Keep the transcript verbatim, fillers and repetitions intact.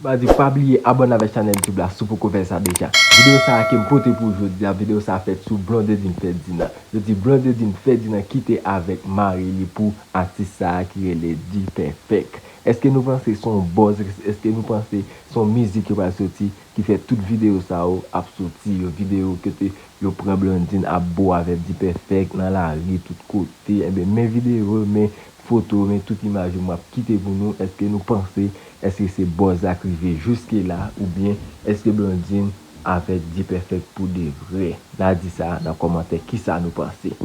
M a di pa bliye abòne avèk chanèl YouTube la si w poko fè sa deja. Videyo sa a ke m pote pou ou jodi a, videyo sa a fèt sou Blondedine Ferdinand. Yo di Blondedine Ferdinand kite avèk mari li pou atis sa a ki rele D-Perfect. Èske nou panse se yon buzz? Èske nou panse se yon mizik yo pral soti ki fè tout videyo sa yo ap soti? Yo videyo kote yo pran Blondine ap bo avèk D-Perfect nan lari tout kote. Enben, men videyo, men foto, men tout imaj yo m ap kite pou nou. Èske nou panse, èske se buzz la k rive jiske la, oubyen èske Blondine avèk D-Perfect pou de vrè? N a di sa nan kòmantè, kisa nou panse?